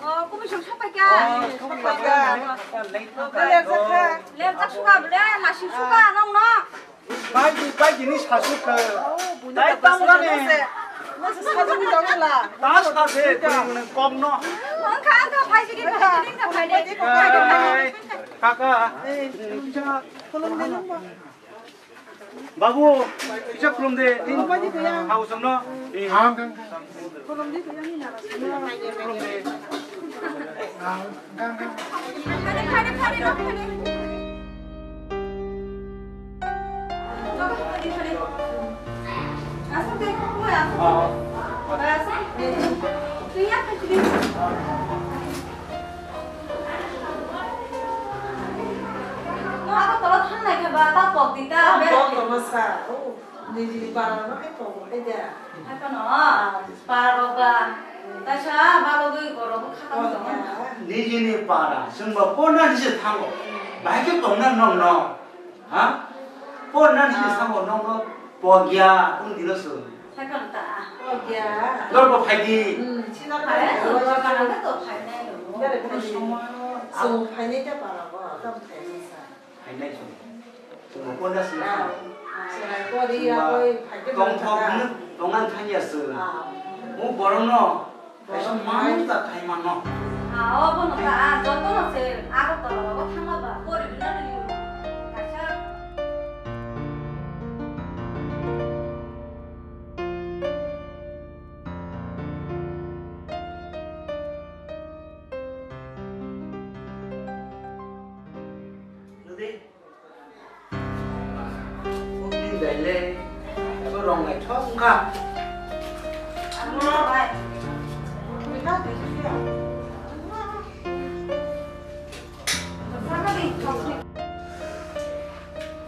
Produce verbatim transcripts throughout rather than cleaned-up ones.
Oh, kumi song sapai ka. Oh, sapai ka. Ler jak suka bole, lasi suka nong no. Bai di, bai di ni sasu ka. Dai tang ga ne. Masa sasu ni tang la. Tas ka se, kuning kuning kom no. Ang ka, ang ka, phai sigi, phai sigi, phai sigi. Kaka. Babu, kisa khulum de. Hau song no. Khulum de. Agartala thangnai khe ba ta pok di ta. Ang pok tongma sa. Oh, nijini para no hai pok hai da. Hai phano para rok ba. Taisa balogwi borok khatang tongo. Nijini para, chwngba porna nisi thango. Bahai khe pokna nong no. Ha? Porna nisi thango nong no pok ya, kung dino chwng. Hai phano ta. Pok ya. Dor bo phai di. Hmm, sinor hai. Hai, dor bo phai di. Bere phai di. Chwng phai nai ta para bo, tam phai nai sa. Phainai chwng. Chwng bo porda sini. Ah, chwng hai pori ya koi phai khe tongthok tongthok. Hwnwi tongan thangya chwng. Ah. Bo borokno kaisa manwi ta khai mano. Ah, obono ta, ah, jotono se Agartala rogo thangma ba, pori rwna rwio. Kaisa. Nudi. Bukni daile, abo rong naithok wngkha.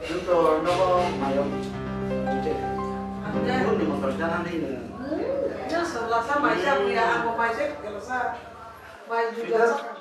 Nwng to nogo mayung bujai. Ang de. Bukni motor jana di nwng. Hmm, ya, sola sa maisa buya, ang bo maisa kela sa. Mai buya sa.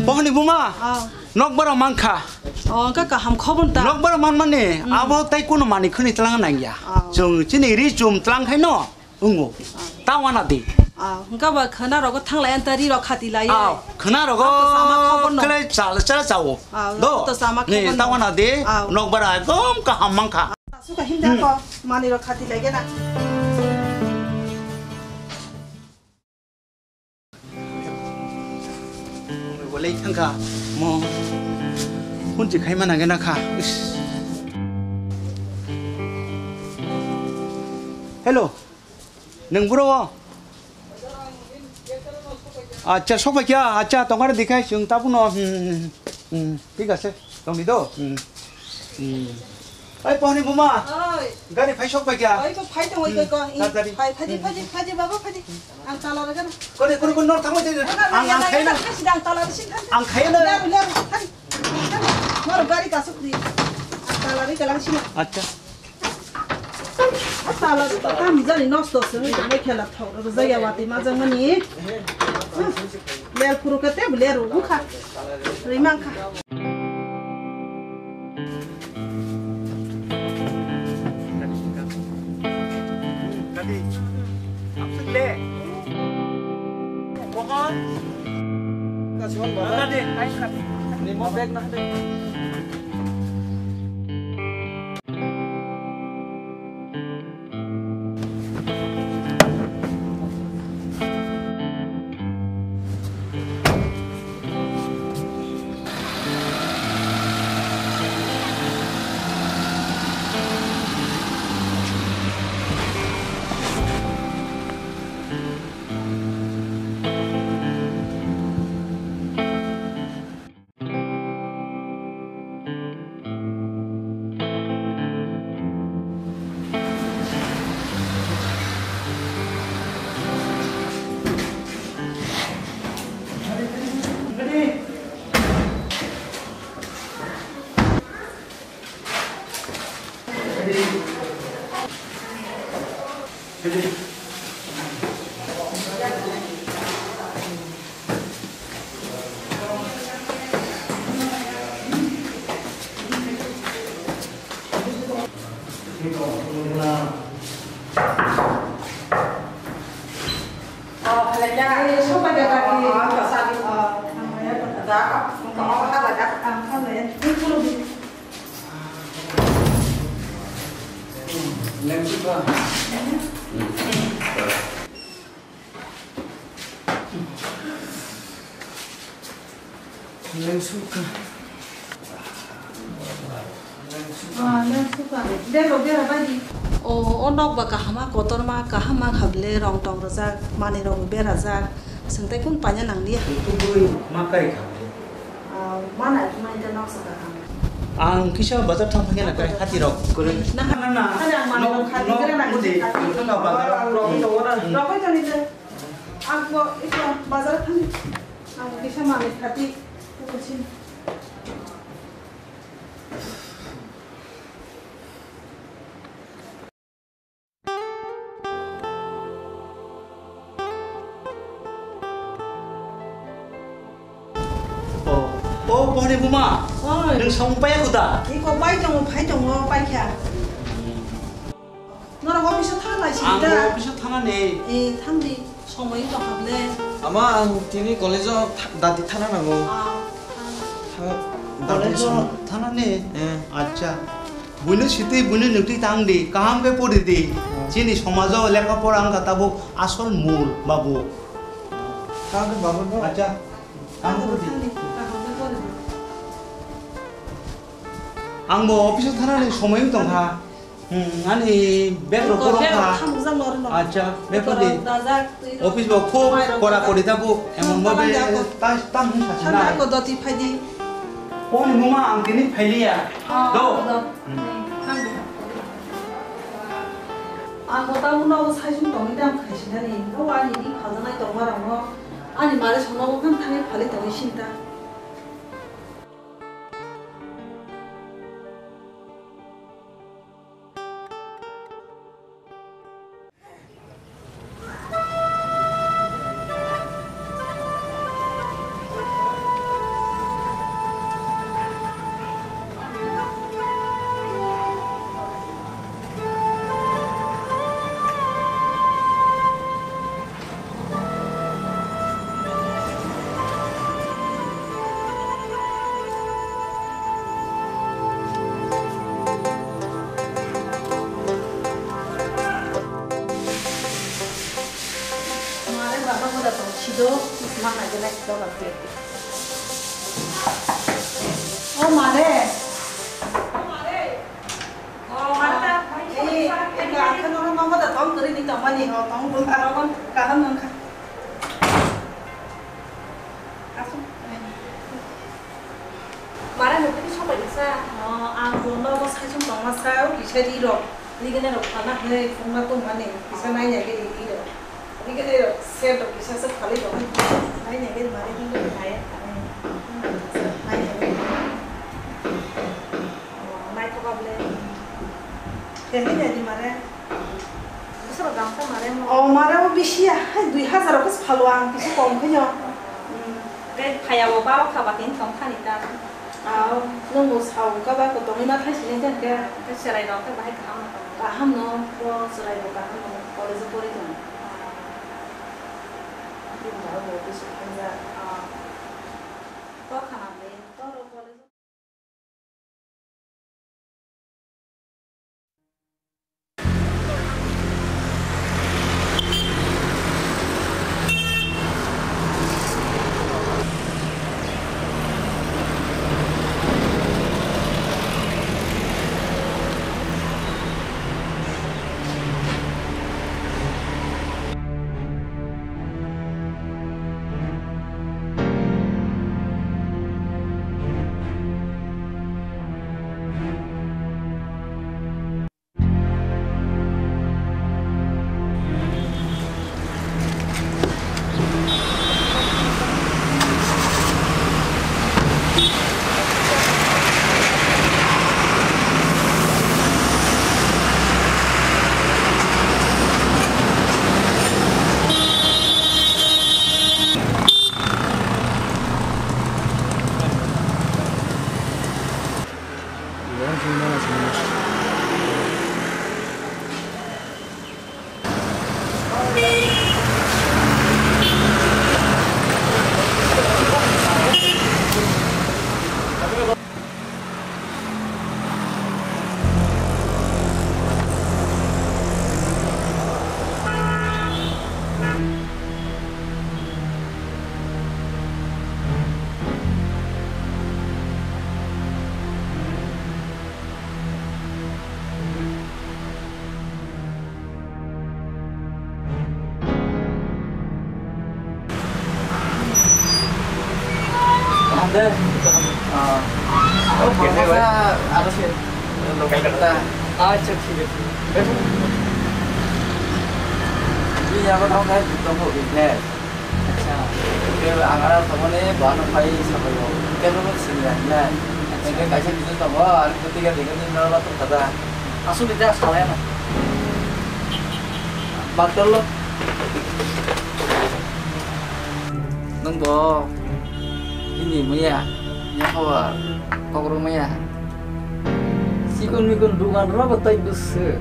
Bohni buma? Ah. Nokbar mankha. Oh, wngkha kaham khobor ta. Nokbar manmani, hmm, abo tai kuno mani khwni tlang nangya. Ah. Chwng chini ri chum tlang khaino. Wngo. Ta wana di. Ah, wngkha ba khwna rogo thanglai anta ri rok khati lai. Ah, khwna rogo. Abo to sama khobor no. Kle chal chal chao. Ah, do. Abo to sama khobor no. Ni ta wana di. Ah. Nokbar ekdom kaham mankha. Suka himda ko mani rok khati lai gena. Bolai thangkha mo. Hunchi khaima nangena kha. Ish. Hello. Nwng buro o? Acha, sok pai kya? Acha, tongare dikhai, chwng tabukno. Hmm, hmm, hmm, hmm. Thik ase, tongdi do. Hmm, hmm. Oi, pohni buma. Oi. Gari phai sok pai kya? Oi, ko phai tong, oi, ko, ko. Hmm, tadari. Phai, phaji, hmm, phaji, phaji, baba, phaji. Ang tala rega na. Kore, kore, kore, nor thangma jai. Ang, ang, ang, ang khaina. Ang tala rega, ang khaina. Ang khaina. Leru, leru, thang, thang. Nor gari kasuk di. Ang tala rega lang sina. Acha. Tala ta mijani nosto se, oi, tamo khela thok, ro jaya wati majang mani. Ler puru kete, ler u kha. Rimang kha. Kati, apsik le. Bohon. Kasihan bohon. Kati, kain kati. Ni mo bag na de. Lengsukha. Ah, lengsukha. Bero, bero, baidi. O, o nok ba kahama, kotorma, kaham mang hable, rong tong rwjak, manwi rok berajak. Swngtai kun panya nang liya. Tubui ma kai kha. Ah, mana, mana ita nok sa kaham. Ang kisa bazar thang phangya na kai hati rok. Kwrwi. Na, na, na. Hati ang manwi rok khati, nok, kira na nok, kati. Nok, bazar rok. Rok, rok, rok, rok. Ang bo, ito, bazar thang. Ang kisa manwi khati. O, o, Boni buma. Oi. Nwng samung paiya kuda? Iko pai tongo, phai tongo, paikha. Norok office-o thang lai sini da? Ang office-o thana ne. Eh, thang di. Somoi wng tong kha ble. Ama, ang tini college-o tha-, dati thana nango. Ah, thang. Tha-, dati college-o thana ne? Eh. Acha. Buino sitwi, buino nukti tang di. Kaham khe pori di. Ah. Chini somajo lekha pora wngkha tabuk asol mul, babu. Kaham khe babu no? Acha. Kaham khe pori di. Thang di. Kaham khe pori di. Ang bo office-o thana ni somoi wng tong kha. Hmm, ani bag rok borok kha. Acha, bag rok di. Office bo khub kora kori tabuk, emon bhabe tam tam hin sa sinai. Thanda ko doti phai di. Boni buma ang tini phailiya. Do. Ang bo tamo no sai sung tongwi dam khai sinani. No ani di khajanai tongma rok no. Ani mare sono bo khan thangwi phali tongwi sinta. Mare baba moda tong sido, ma na gele doga pe. O mare. O mare. O mare. Eh, eh, ga khe no mama da tong kri ni tong mani ho, tong bula. Kaham nang kha. Asuk. Mara nukuni sopai kisa. Oh, ang bo nogo saichung tongma sa, o kisa ri rok. Rigene rok khana hwnwi phungma tongmani, kisa naina gini ri rok. Rigene rok ser rok kisa se phalwi rok. Naina gini mari hwnwi nai. Naina gini. Oh, naithoka bwle. Teni teni mare. Bwswk gamsa mare mo. Oh, mare o bisi ya. Hai dui hazar ko phalo ang kisa kom khe no. Hmm. Tei phaya bo baro kha ba tin tong thani ta. Aw, nwng bo sao ka ba ko tongwi ma thai sini teng ke. Tei cherai rok khe bahai kaham no tong. Kaham no, bo cherai bo kaham no. College o pori tong. Tin ba bo bisi thanja. Ah. Ko khana le, to ro college. Ah. Oh, Kete, bhai? Bhormosa, aro se, Kolkata. Acha, thik ase. Bini yago tamo khai buktong ho business. Acha. Ke ang aro tamo ne bano khai sabayo. Ke no sini ya na. Acha. Ke kaisa business tamo, ang kutiga dikhe ni noro tong kada. Asuk ida salai na. Batal lo. Nung bo bini maya, ya hawa, kokrok maya. Sikon mikon dugan rok bo tai bwswk.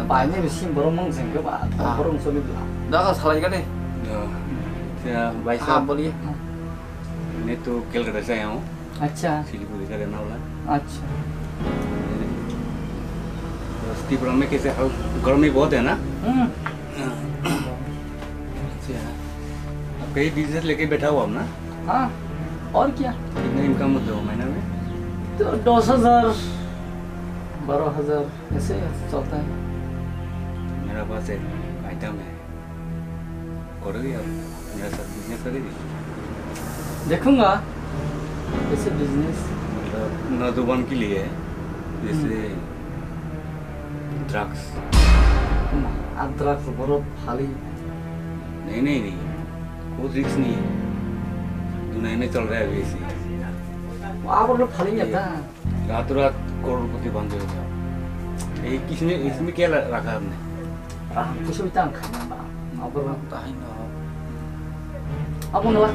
Bai ni bisi borok mung jeng khe ba, ah, borok soni bla. Daga salai kani. Ya, ya, bhai sahab, boliye. Maine to Kolkata se aaya hu. Acha. Siliguri ka rehne wala. Acha. Bas, Tripura mein kaise hal, garmi bahut hai na? Hmm. Acha. Ab kahin business leke baitha hu aap na? Haan. Aur kya? Kitna income hota hai mahine mein? To das hazar, baro hazar, aise chalta hai. Mera paas ek item hai. Koroge aap, mera saath business karegi? Dekhunga, kaise business? Matlab, naujawan ke liye, jaise drugs. Hmm. Aap drugs boro phali? Nahi, nahi, nahi. Koi risk nahi hai. Duniya mein chal raha hai abhi aise. Aap boro phali ya ta? Rato rat crorepati ban jayega. Ei, kisme, isme kya la-, rakha aapne? Ah, kuch bhi tang khaina ba. Abar ba. Tahi na. Abo nala.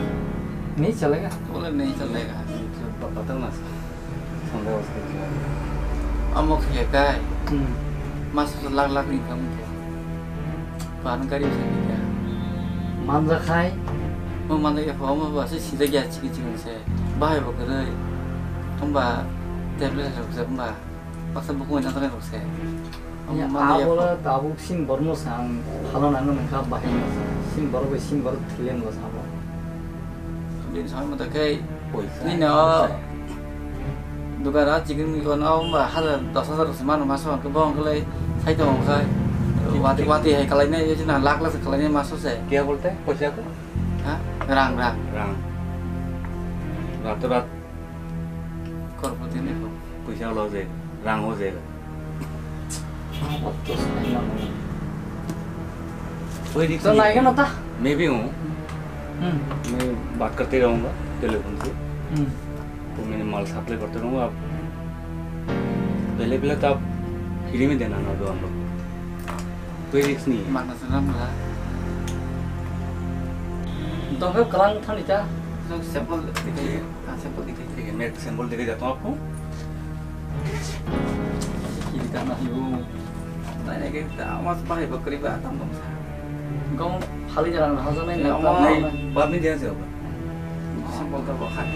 Nahi chalega. Bole nahi chalega. Matlab, ba-, batao na sir. Sunday uske liye. Amo khe kai. Hmm. Mas lakh lakh income khe. Pan gari se khe. Manja khai. Mo manja khe pho, mo ba se sida gya chikon chikon se. Bahai bo kwrwi. Hwnba tablet rok se hwnba baksa bukhuk nang rok se. Ya, mani abo ya la tabuk sin borno sa ang phala nang nang kha bahai no sa. Sin borok bai sin borok thilem lo sabo. Bini samai mata khe poisa. Nini o dukan a chicken ni kono hwnba hazar dos hazar se mano maso hwnkhe bo hwnkhe lai sai tongo khai. Wati wati hai kalai nai je na lakh lakh kalai nai maso se. Kya bolte? Poisa ko? Ha? Rang, rang. Rang. Rato rat. Crorepati nahi ho. Poisa ho jayega, rang ho jayega. Abo to sai mano. Koi risk nahi hai. To nahi hai na ta? Main bhi hu. Hmm. Main baat karte rahunga telephone se. Hmm. To maine maal supply karte rahunga. Ab pehle pehle to aap free mein dena na do hum log ko. Koi risk nahi hai. Mangna se ram la. Dong khe kwlang thani ta. Sample dikhai, ah, sample dikhai. Thik hai, main sample dikhai jata hu aapko. Ki dikhana hai wo. Nahi, nahi, kya awaaz bahai bakri ba tam bam sa. Gom phali jara na haja nai. Nahi, baad mein dena se hoga. Sample ta bahai.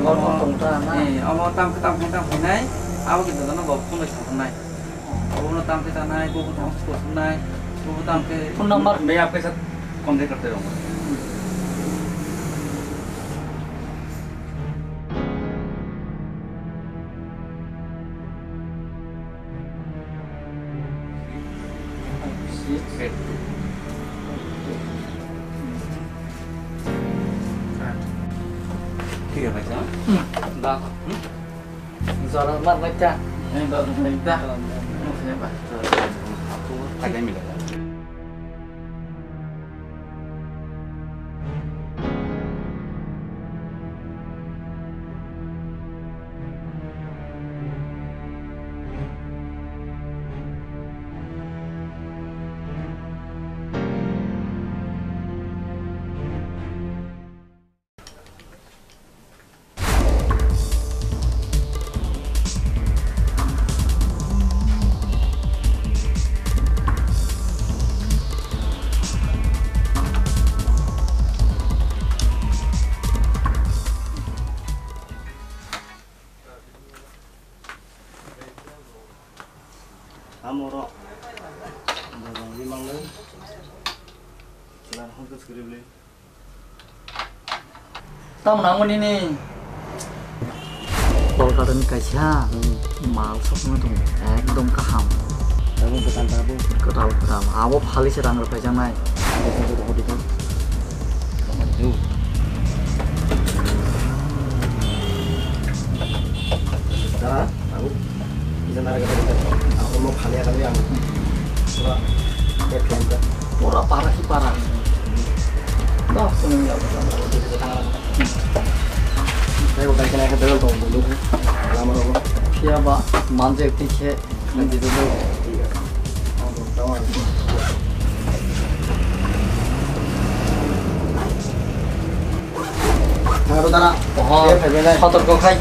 Gom tong ta na. Eh, amo tam khe tam khe tam khe nai. Abo ki dana ba phone bai sa nai. Obono tam khe tanai, bobo tam khe kothumnai, bobo tam khe. Phone number? मैं आपके साथ कॉन्टैक्ट करते रहूँगा। ठीक है भाई साहब। हम्म। दा। हम्म। Jora mar bai ta. Ni ba bai ta. Mo se ba. Pakai mila. Amoro. Borong ni manglai. Lan hon to skribli. Tamo nangmani ni. Kolkata ni kaisa mal sokma tongo, ekdom kaham. Abo kwtal ta abo. Kwtal kwtal. Abo phali se rang rwphaijaknai. Abo se rw hodi kan. Kamai do. Dara, ang kisa nara kata kata. Aku mau kali kali ang pura petrol ka. Pura parah sih parah. Dah, seneng ya. Saya udah kena ke dulu dong dulu. Lama dong. Siapa? Manje tiket. Nanti dulu. Thang rw dara. Oho, sotorko khai.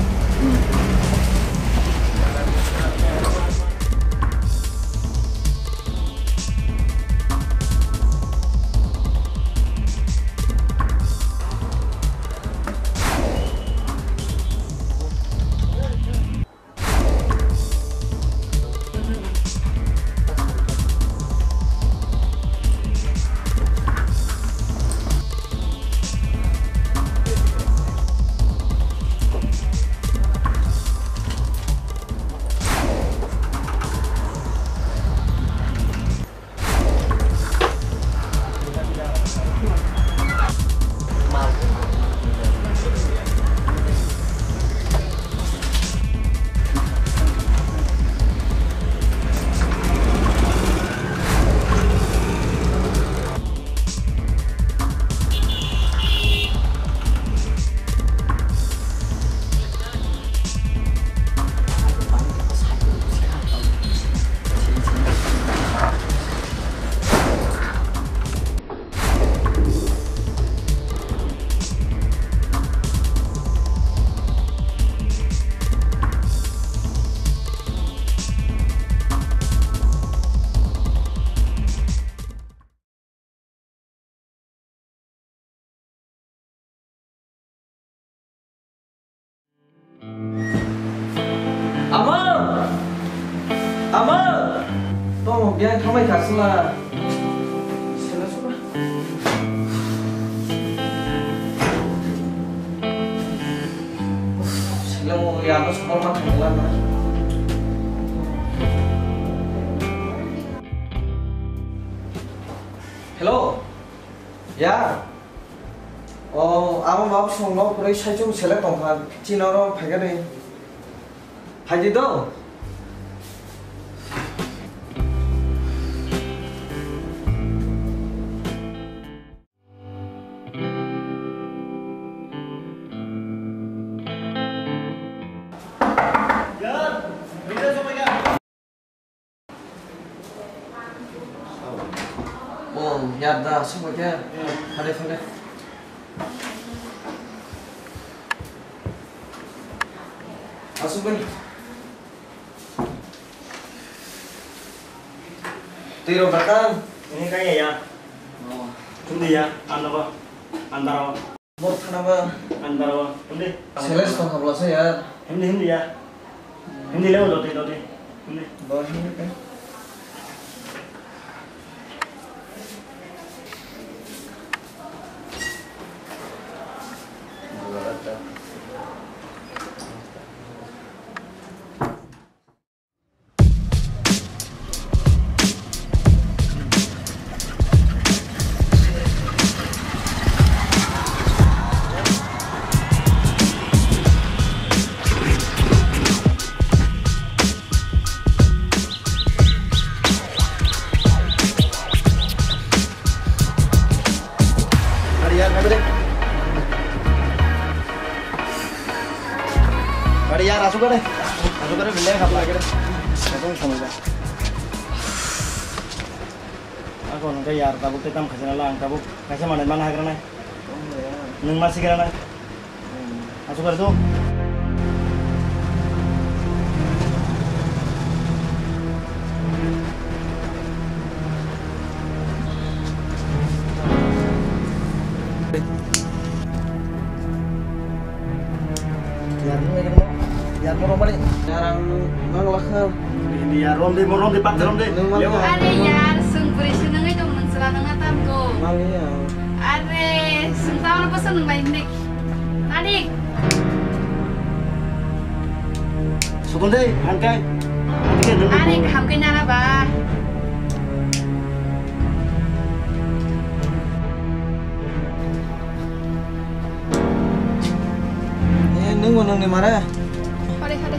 Ama! Ama! Tong biang thamai kha sima. Sela suma. Sela mo ya no sokol ma thangla na. Hello. Ya. O, amo map song no puroi saichung selek tongkha. Chino ro phaikha de. Phaidi do. O, yar da, aswk bai khe. Phale, phale. Aswk bai. Twi rok da kang? Ini kaya ya. O. Hindi ya, ano ba? Andaro. Bor thana ba? Andaro. Hindi. Sales tong habla sa yar. Hindi, hindi ya. Hindi lewo doti, doti. Hindi. Doti hindi ka? Gari ya, gari deh. Gari ya, aswk gari. Aswk gari, bile khap lagi deh. Aku sama aja. Aku nunggu ya, tabuk tetam khajana lang, tabuk kaisa mana mana hagra nai. Nung masih kira nai. Aswk bar tu. Yar nung lagi mo. Yar mo romani. Yar ang mang lakha. Ini yar rom di mo rom di pat rom di. Nung mang lakha. Are yar, sung puri sung nang itu nang sela nang atam tu. Mang iya. Are, sung tahu apa sung nang lain dik. Nadik. Sukun deh, angkai. Are, kaham ke nara ba. Eh, nung mo nung ni mare? Hore, hore.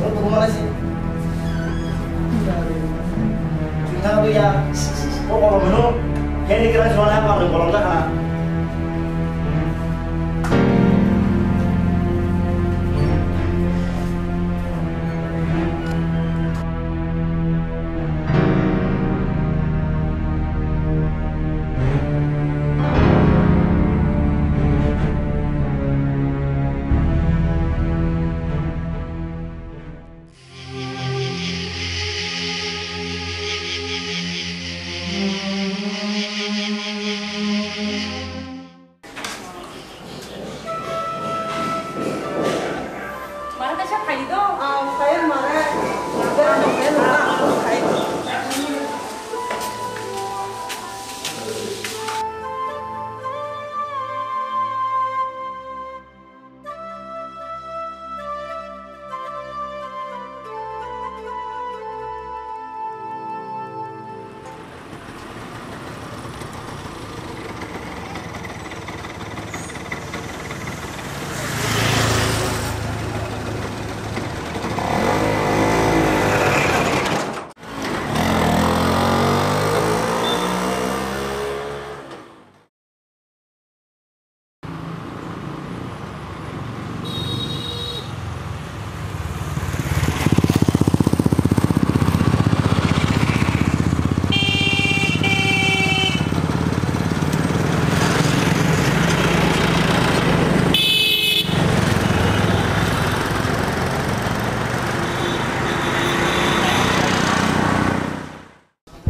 Tungma lai si. Tungma lai ya. Kok kolom no. Kini kira jual apa? Kolom dah kana. Mara kaisa phai do. Ah, phai mara. Mara phai mara. Phai.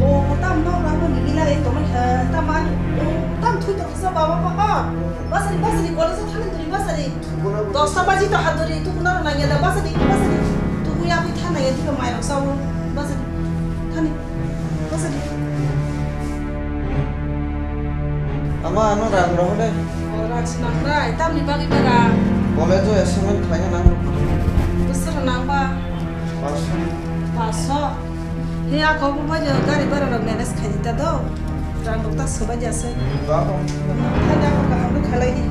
O, tam nok rang ni mila re tongma kha, tam ani, o, tam thui tong sa baba papa. Basari, basari, college o thani duri basari. Dosta baji to haduri, tu kuna rang ya da basari, basari. Tu kuya kui thana ya, tu mai rang sa o, basari. Thani, basari. Ama ano rang roh de. O, rang sinang rai, tam ni bagi bara. College o assignment khlai nang. Besar nang ba. Paso. Paso. He, a kok bo bai gari bara rok manage khai di ta do. Rang rok ta sobai di ase. Ba ba. Thai da ko kaham rok khalai di.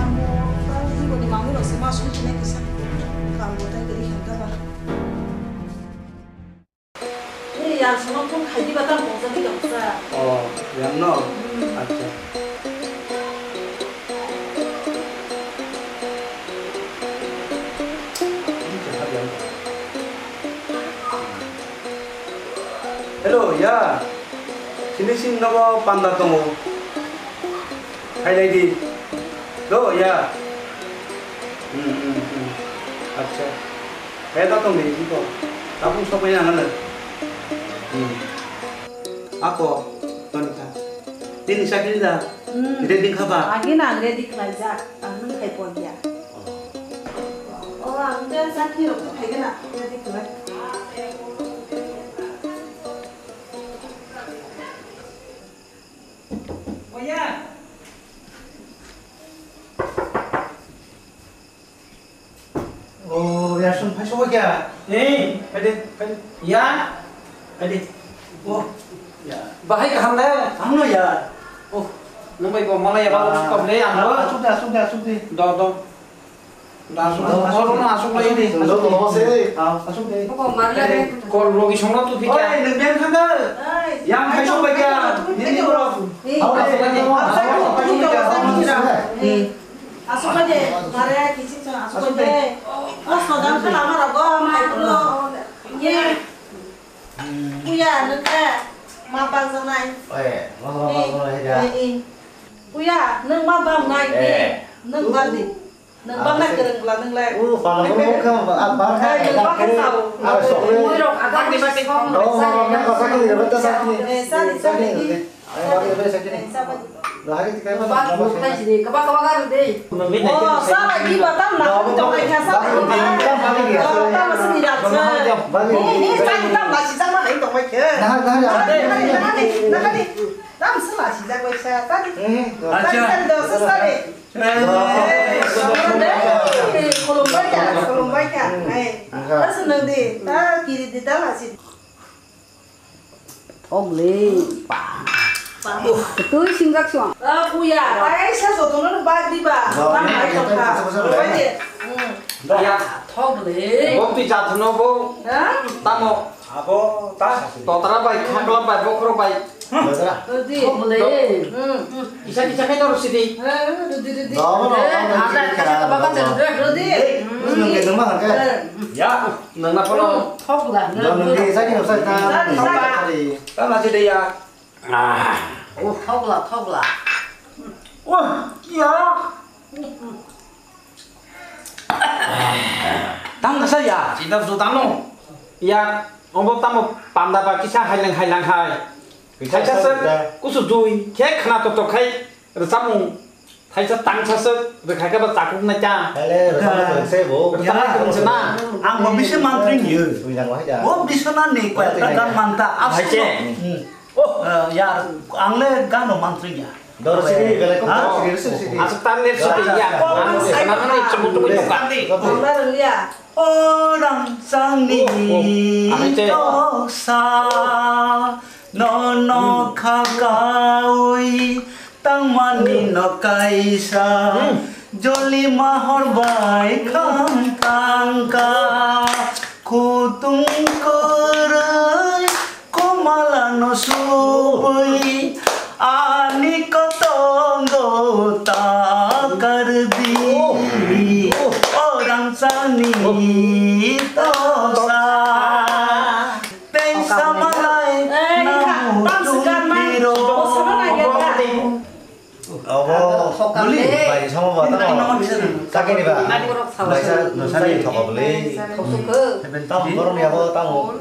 Amo ta ni bo ni mamu rok se ma sui khinai kisa. Kam bo tai gari khan ta ba. Ni yang sono phone khai di ba ta bo jadi ka sa. Oh, yang no. Acha. Hello, ya. Sini sini nogo panda tongo. Hai lai di. Do, ya. Hmm, hmm, hmm. Acha. Hai da tong di, iko. Tapung sok ya ngana. Hmm. Ako, Tonika. Tini sakini da. Hmm. Ready kha ba? Agi na ready khlaijak. Ang nung khai pon ya. Oh, ang khe sakni rok khai gana. Ready khlai. Oh, ya. Oh, ya, sung phai sokya. Ei, phaidi, phaidi. Ya. Phaidi. Oh, ya. Bahai kaham da? Ang no ya. Oh, nung bai bo malai ya, ba, ah, sukam le, ang no. Asuk de, asuk de, asuk de. Do, do. Da, asuk, oh, asuk, asuk, asuk lai di. Do, do, se. Ah, asuk de. Ko marla de. Kol logi songno tu phika. Oi, nung ben khanda. Ai. Yang phai sokya. Nini bro. Ei. Asuk de, mare kiching chang asuk de. Asuk de. Mas no dam khala mara go, ma ko. Ye. Kuya, nung khe ma bang jang nai. Oi, ma bang jang nai da. Kuya, nung ma bang nai di. Nung bang di. Nung bang nai kereng bla nung lai. Uh, bang nai mo khe ma bang, ah, bang nai. Nung bang khe sao. Ah, sok. Mui rok agak di bati kong. Oh, ma bang nai, bang nai, bang nai. Eh, sari, sari. Ai, bang nai, bang nai. Lahai ti kai ma. Bang nai, bang nai. Kaba, kaba garu dei. Oh, sala di ba tam na, tong ai kha sala di ba. Tam ba di ya. Tam ba sini da. Ni, ni, tam, tam ba si jang ma nai tong ai khe. Nah, nah, nah. Nah, nah, nah, nah. Tam sala si jang bai sa, sa di. Acha. Sa di, sa di. Khulumbai kha, khulumbai kha. Ai. Asa nang di, ta kiri di ta la si. Ogle, pa. Tui singjak suang. Ah, kuya, kaisa jotono bag di ba. Bang hai tongkha. Ogle. Hmm. Ya, thok le. Bo tui jathono bo. Ha? Tamo. Abo ta. Totra bai, khakla bai, bokhro bai. Di. Thok le. Hmm. Kisa kisa khe toro sidi. Ha, di, di, di. Ada kisa khe baba jero. Di. Hmm. Ya. Nang na phone. Thok la. Nang nang di sa ki sa ta. Sa di, sa di. Ta na si de ya. Ah. Oh, thok la, thok la. Wah, ya. Tang kasa ya. Sida su tano. Ya, obo tamo panda ba kisa hailang hailang hai. Kisa thaisa sa sek da. Kusu dui, khe khna to to khai. Rwchapmung thaisa tangsa swk rwkha khe ba chakuk nai ta. Hele, rwchapmung kwrwngse bo. Rwchapmung kwrwngse na. Ang bo bisa mantri ni. Twi nang wahai da. Bo bisa na ni koi ta gan manta. Hai che. Hmm. Oh, eh, ya, ang le gan no mantri ya. Dor sini, belai kok dor sini, sini, sini. Asuk tan le sini ya. Ang sana ni chumuk chumuk yoga. Orang sangni tosa, nono khakaui tangmani no kaisa, joli mahor bai kham tangka, khutung kwrwi Komala no subui ani kotongo takardi. Orang sani tosa. Tei samalai namu tungkiro. Obo buli bai samo ba tamo. Sakini ba. Baisa nusani thokobli. Tamo borok ni abo tamo.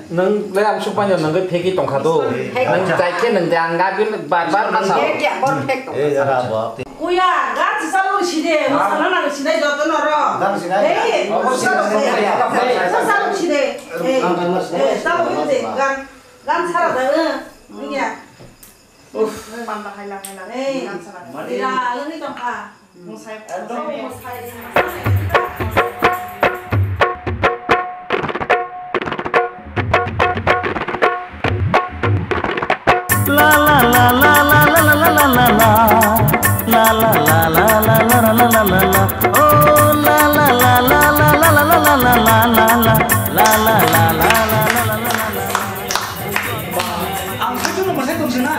Nwng le ang sukmanya nwng khe pheki tongkha do. Nwng jai khe nwng de ang gabi bar bar ma sao. Eh, jara bo. Kuya, gan sisa lu side, mo sana nang side joto noro. Gan side. Hey, sisa lu side. Hey, sisa lu side. Hey, hey, sisa lu side. Gan, gan sara da, eh, ya. Uff. Panda haila haila. Hey, gan sara. Ira, lu ni tongkha. Ang satu nomor saya tunggu sana.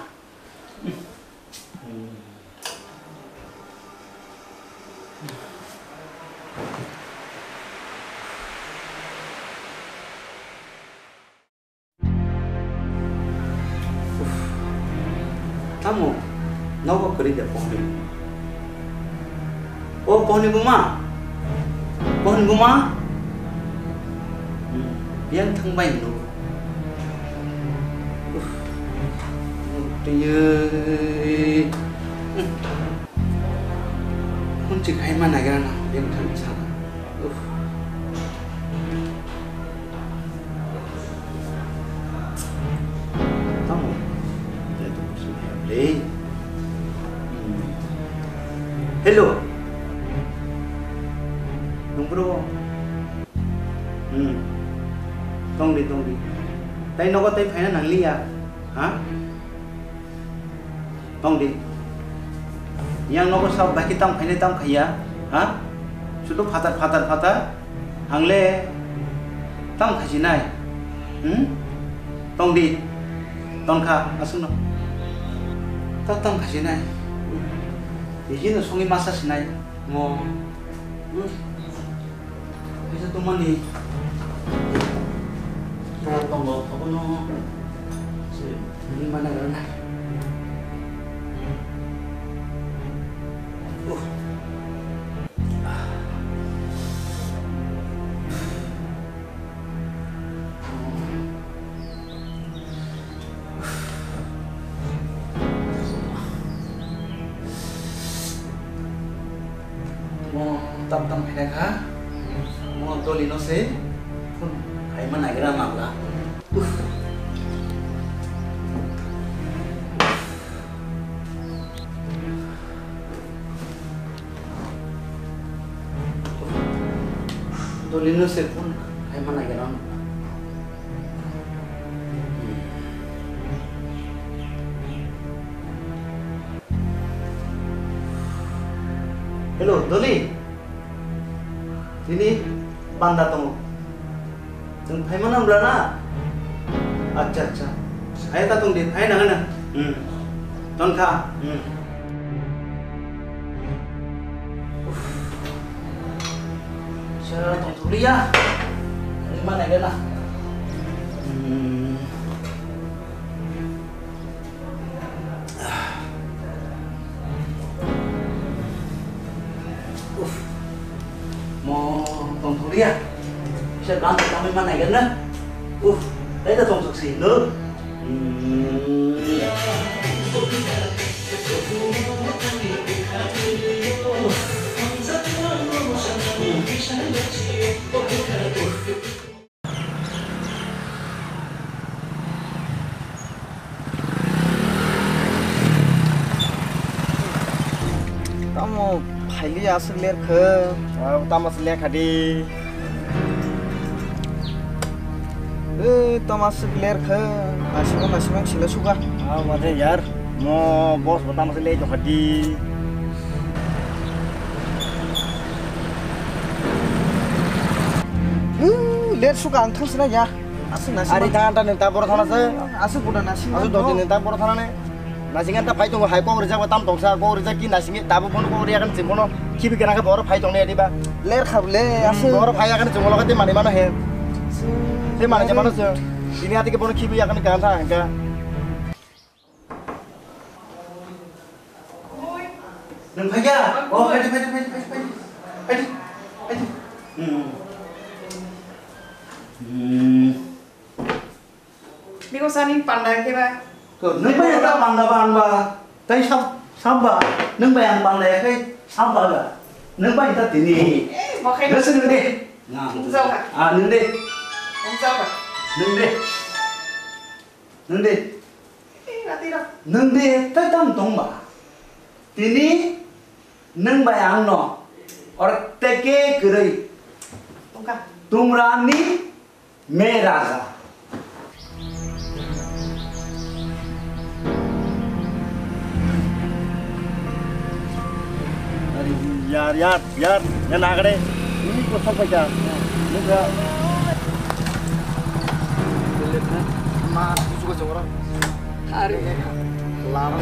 na. Tamo, nogo kwrwi da pohni. O pohni buma. Pohni buma. Hmm, yang thang bai no. Uff. Tiyei. Hmm. Phone chik hai ma nagira na, yang thang sana. Uff. Tamo. Hello. Bro. Hmm. Tong di, tong di. Tai nogo tai phaina nangliya. Ha? Tong di. Yang nogo sab baki tam khainai tam khaiya. Ha? Sudu phatar, phatar, phatar. Ang le tam khasinai. Hmm? Tong di. Tong kha, aswkno. Ta tam khasinai. Ijino songwi masa sinai. Mo. Hmm? Kaisa tongmani. Ta tongo, abono. Se, nini mana rana. Uh. Mo tam tam khaina kha. Mo doli no se phone khaima nagira mangla. Uff. Doli no se phone khaima nagira. Hello, Doli. Tini banda tongo. Nwng phaimano wngla na? Acha, acha. Hai ta tong di, hai nang na. Hmm. Ton kha. Hmm. Sir, tong thuli ya. Ini mana ya na? Hmm. Uff. Mo tongthokliya. Kisa gan tangwi ma naigen na. Uff. Tei da tongthok si no. Hmm. Tamo phaili aswk ler khe? Ah, tamo se lekha di. Eh, tamo aswk ler khe? Naisingma, naisingma sila suga. Ah, mate yar. Mo boss bo tamo se le jokha di. Uh, ler suka ang thang sina ya. Aswk naisingma. Ari thang ta nung ta boro thana se. Aswk buda naisingma. Aswk doti nung ta boro thana ne. Naisingma ta phai tongo hai kok rijak ba tam tongsa kok rijak ki naisingma ta bo bono kok riya kan chimbono. Khibi kana khe boro phai tongnai diba. Ler kha bole aswk. Boro phai ya kan chimbono kati mani mano he. Te mani mano se. Ini ati ke bono khibi ya kan kan tha hangka. Nwng phaiya? Oh, phaidi, phaidi, phaidi, phaidi, phaidi. Phaidi, phaidi. Hmm. Hmm. Biko sani panda khe ba? To, nwng bai ta panda ba ang ba. Tai sab, sab ba. Nwng bai ang panda ya khai sab ba ga. Nwng bai ta tini. Eh, bo khai. Listen nwng de. Na. Nwng jao ka? Ah, nwng de. Nwng jao ka? Nwng de. Nwng de. Nwng de tai tam tong ba? Tini nwng bai ang no orteke kwrwi. Tongkha. Tumrani me raja. Yar, yar, yar, ya nagre. Ini kosong baca. Ini ga. Ma, suka jawara. Hari. Lama.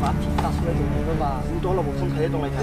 Mati tas lagi, ba. Itu lo bosan saya dong lagi.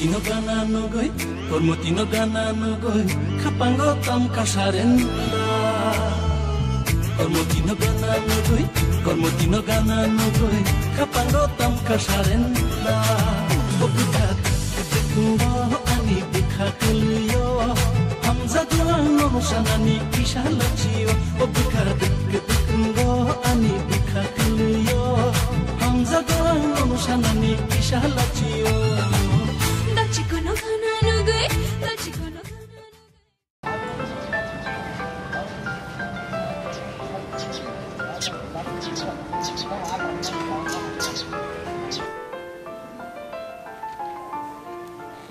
Tino gana nugui, kormo tino gana nugui, khapango tam kasarenda. Kormo tino gana nugui, kormo tino gana nugui, khapango tam kasarenda. O bwkha dikdikngo ani bwkha kwlwio, hamjago ang nono sanani kisa lachio. O bwkha dikdikngo ani bwkha kwlwio, hamjago ang nono sanani kisa lachio. Dachikono gana nugui, dachikono gana nugui.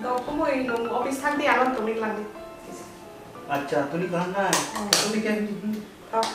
Dok kumui nung office thang di, alam tongwi lang di. Acha, tuni kaham nai? Oh. Tuni khe? Oh.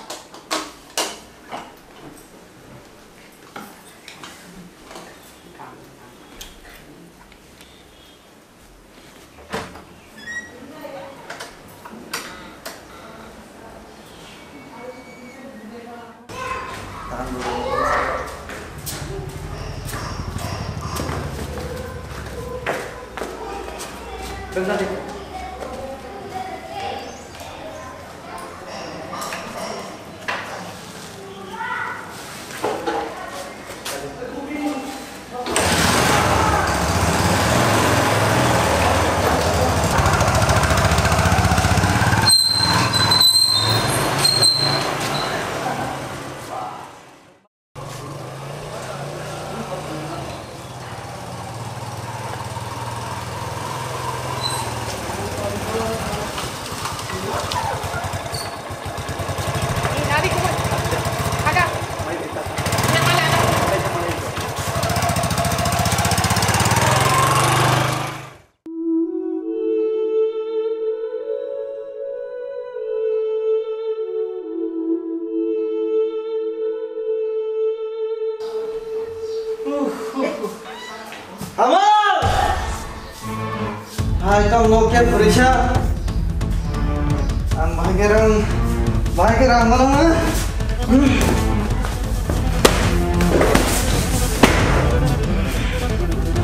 Amal! Hai, tong lo khe purisa. Ang bahai khe rang, bahai khe rang mano na.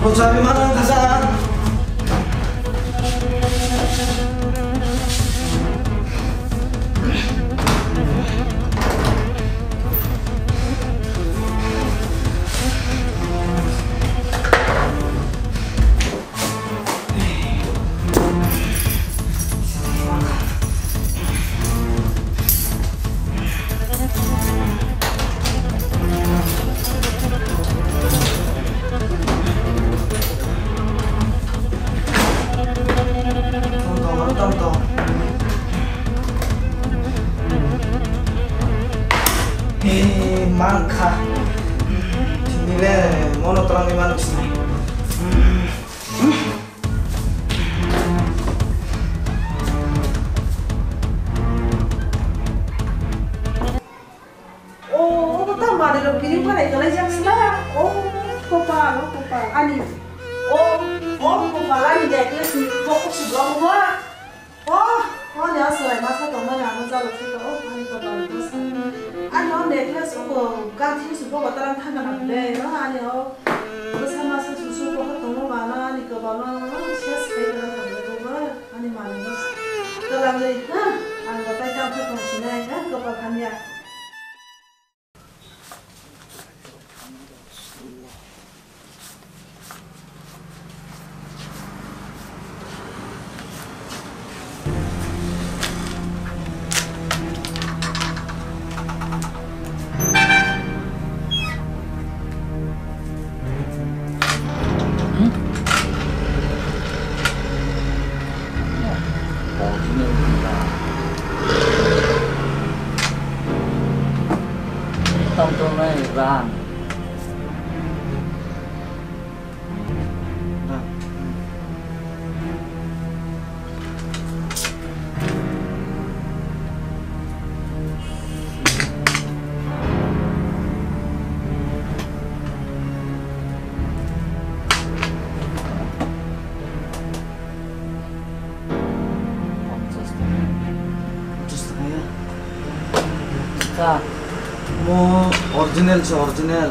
Pochabi mana kasa. Tong tong, tong tong. Eh, mankha. Tini le mono twlangwi manuk sinai. Oh, obo ta manwi rok bini phalai kwlai jak sla. Oh, kopal, oh, kopal, ani. Oh, oh, kopal, ani necklace ni kok si block ma. Oh, oh, ani aswlai masa tongmani ano jalo si to, oh, ani kopal ni bwsa. Ani o necklace o gantini si bogo tarang thangka na ble, no, ani o bwsa masa susu bogo tongma mano, ani kopal no, oh, ses khai kwlai tongma. Ani manwi no twlangwi, ha? Ang batai tang khe tong sinai, ha? Kopal hamya. Tong tong nai ran. Mo original se original.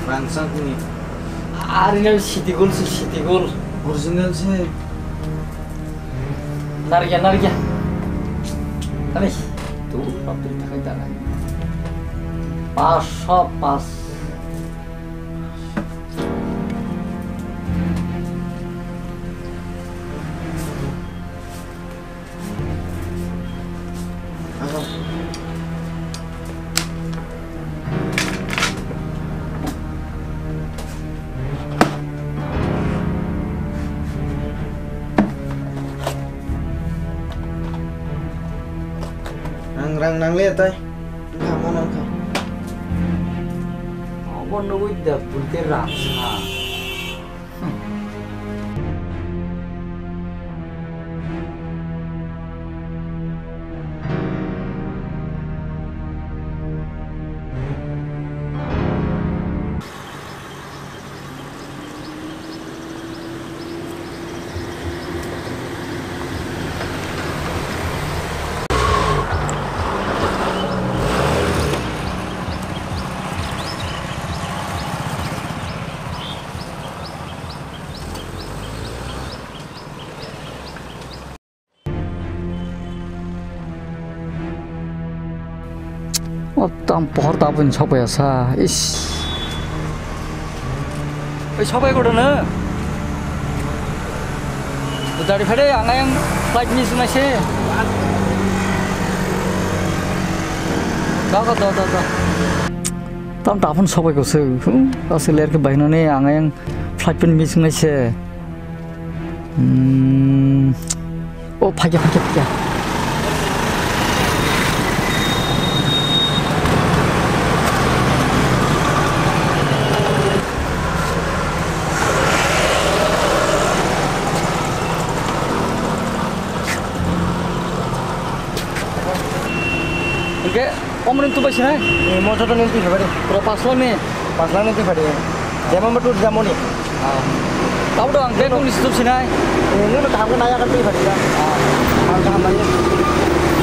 Rangchak ni. Original city gold se city gold. Original se. Narikya, narikya. Tani. Tu, papri takai tanai. Paso pas. Ang rang nang le tai. Wngkha, mono wngkha. Obo nugwi da bulte rang sa. O tam pohor tabun sokpaiya sa, is. Oi, sokpai koto na. Dari phade ang yang flight miss nai se. Da, da, da, da, da. Tam tapun sokpai ko se. Hmm, asli ler ke bahino ne ang yang flight pun miss nai se. Hmm. Oh, phaikya, phaikya, phaikya. Oke, omoni tubai sinai? Eh, mo joto ni tubai bari. Pro paslo ni? Paslo ni tubai bari. Jemon betul jamoni. Ah. Tabo dong, bag ni situ sinai. Eh, ini mah kaham kan ayah kan tuh bari ya. Ah. Kaham kaham aja.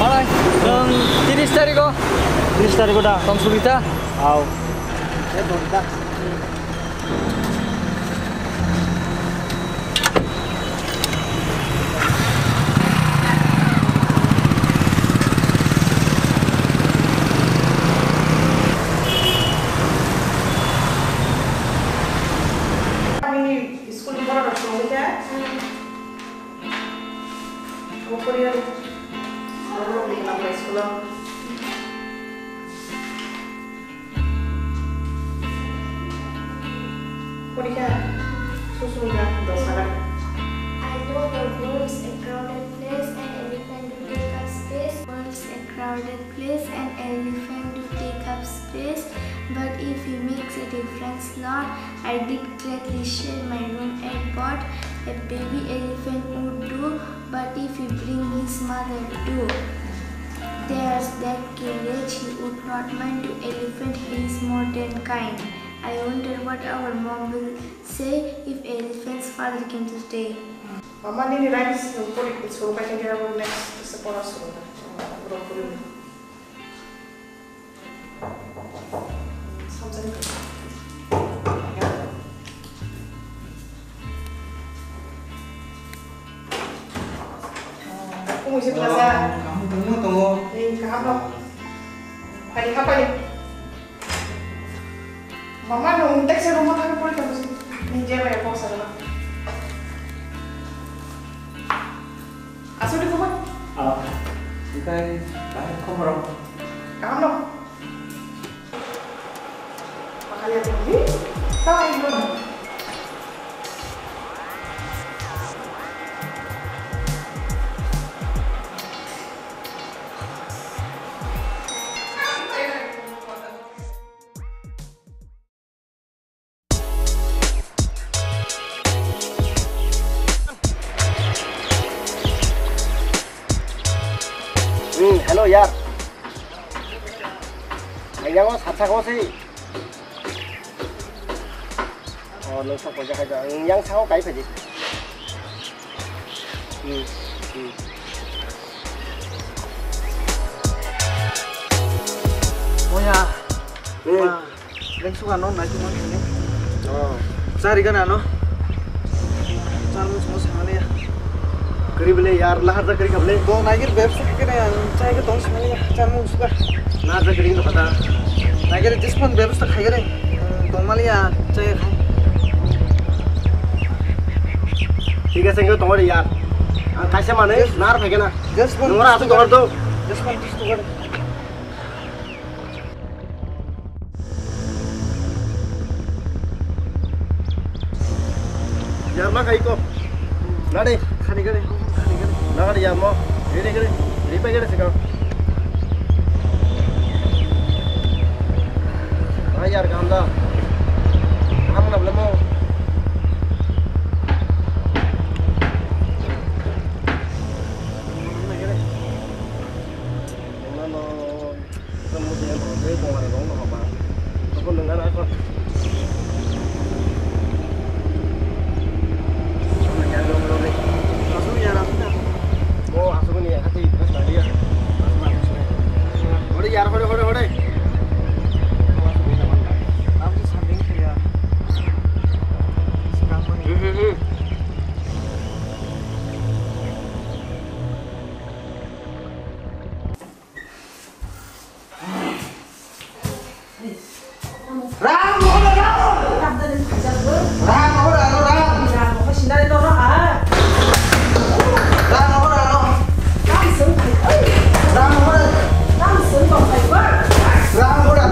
Malai, nang tiris tarik ko. Tiris tarik ko dah. Tong subita. Au. Eh, bonta. School ni borok rok tongwi kha. Obo poriya. School o. Porikha susungya dos hagar. I know the world's a crowded place and elephant to take up space. World's a crowded place and elephant to take up space. But if he makes a difference, Lord, I did gladly share my room at, but a baby elephant would do. But if he bring his mother too, there's that carriage he would not mind to elephant, he is more than kind. I wonder what our mom will say if elephant's father came to stay. Mama, nini rhymes pori suru pai khe abo next se pora suru. Bro pori. Samsari. Kung isi plaza. Kamu tunggu tunggu. Ni kaham lo. Padi apa ni? Mama nung tek se rumah tapi pori kamu sih. Ni dia bayar kok sana. Asal di rumah. Ah, bukan. Baik, kamu orang. Kaham lo. Hmm, hello, yar. Ang yang o sat saka o se. O, nung sok poisa khai do. Ang yang saka o kai phai di. Hmm, hmm. Oya. Hmm. Ma. Leng suka no nai tuma sini. Oh. Sari kana no? Kwrwi bwle yar, lahar da kwrwi kha bwle. Bo naigir bebsa khaikhe ne ang chai khe tong swnaliya, chamung suka. Lahar da kwrwi kha da. Naigir jisman bebsa khaikhe ne, tongmaliya chai khai. Thik ase, wngkhe tongmani yar. Ang kaisa manwi lahar phaikhe na. Jisman. Nwng ora aswk tongor do. Jisman tongor. Yar ma khai ko. Nade. Khani gare, khani gare. Nade yar mo. Gare gare. Ripai gare sikang. Ah, yar gamla. Ang na mo. Ito mo din ang pangkay kung ano kung ano ba. Ako nang ano ako. Ano yan yung lori. Aso yan, aso yan. Oh, aso ko niya kasi mas na niya. Hore yar, hore, hore, hore. Ako sa samping kaya. Hmm, hmm, hmm. Ram, hore, ram! Ram, hore, ram, ram! Ram, hore, ram! Ram, hore, ram! Ram, hore! Ram, hore, ram! Ram, hore! Ram, hore! Ram, hore!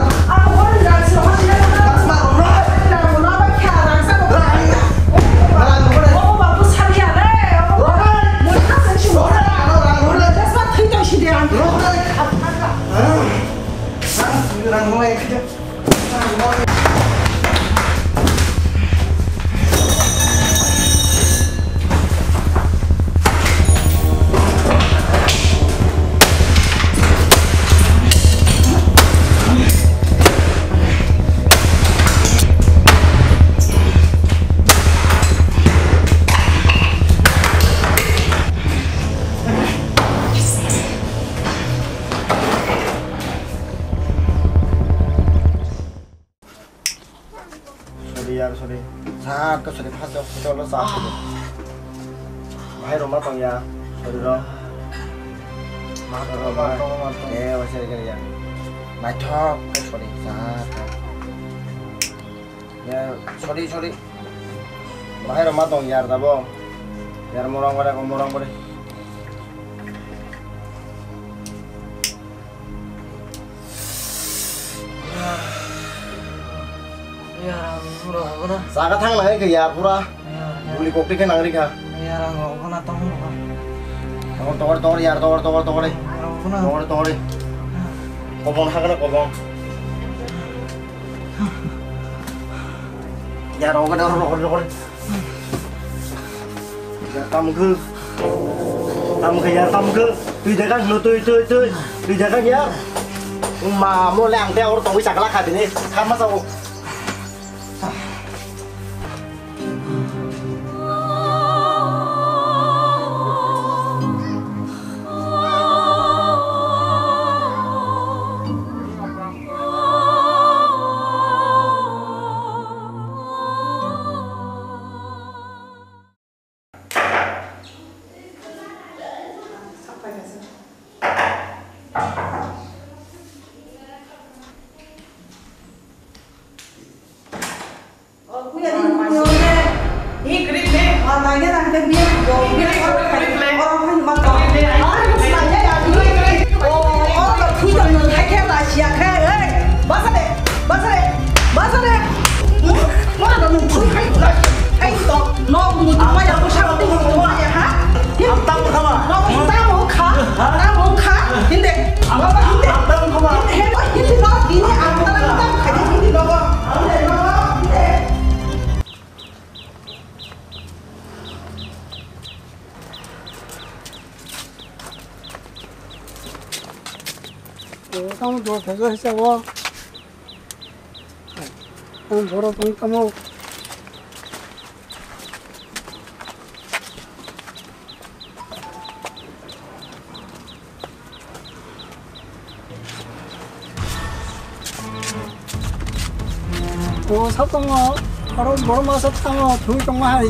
Ram, hore! Sorry yar, sorry. Sat ka sorry, phas hospital lo sat. Bahai roma tong ya, sorry ro. Ma tong, ma tong, ma tong. Eh, wasa kare ya. Naithok, eh, sorry, sat ka. Ya, sorry, sorry. Bahai roma tong yar tabo. Yar morong gore, ko morong gore. Yar, ang rok na. Jaga thang nang khe ya pura. Yar, yar. Guli kokti khe nang rikha. Yar, ang rok na tong rok. Tongor, tongor, tongor, yar, tongor, tongor, tongor. Rok na. Tongor, tongor. Kobong hakna kobong. Yar, rok na, rok, rok, rok. Tamkhe. Tamkhe ya, tamkhe. Twi dekha no, twi, twi, twi. Twi dekha ya. Ma, mo le ang te or tongwi chakla kha dini. Kha ma sao. Tamo dua khaja hisa o. Tamo borok tong tamo. O sa tongo, aro borok masa tongo, thwi tongo hai.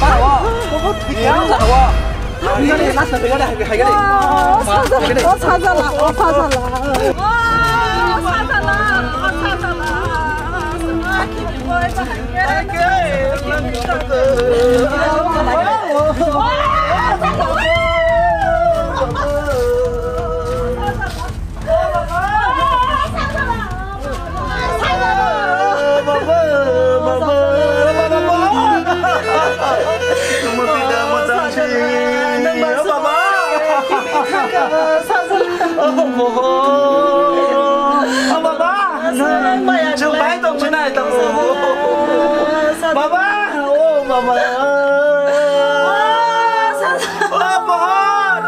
Para o. Ni ang jaka o. Haigani, last na haigani, haigani. O sajala, o sajala, o sajala. O sajala, o sajala. Baba, o baba. O, Mohor.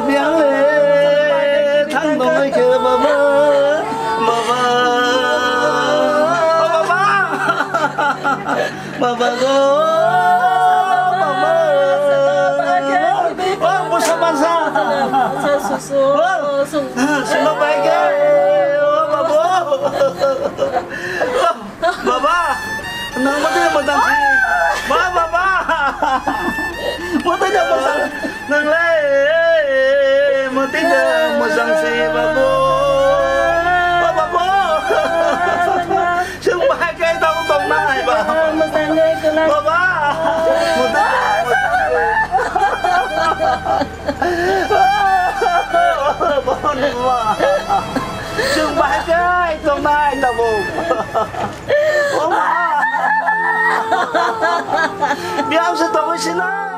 Biang le, thang dong ai khe, baba. Baba. O, baba. Baba go. Baba. O, busa masa. O, sino bai khe. O, baba. Baba, nang mati mojang si. Ba, baba. Mati mojang. Nang le, mati mojang si, babu. Ba, babu. Sung ba kai tau tong nai ba. Baba. Mati. Baba ni ma. Sung ba kai tong nai tabuk. Biang se tongwi sina.